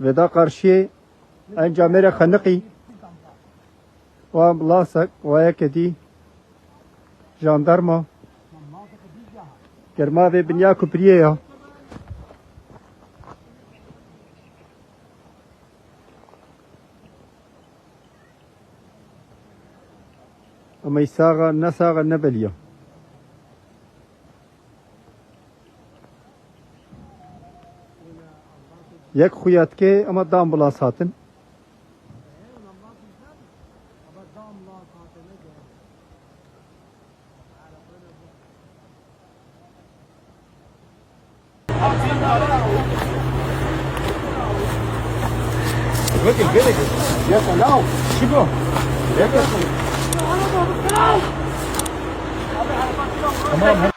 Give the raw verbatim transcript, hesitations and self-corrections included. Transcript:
Vêda qarşiyê encamêre xeniqî. Wa lasek, wa yeke dî jandarma. Germa vê binya kupriyê ya. Ama saxa, ne saxa ne beliya. Yek xuya dike ama da ambulans hatin. Yes, hello. Chico. Tamam.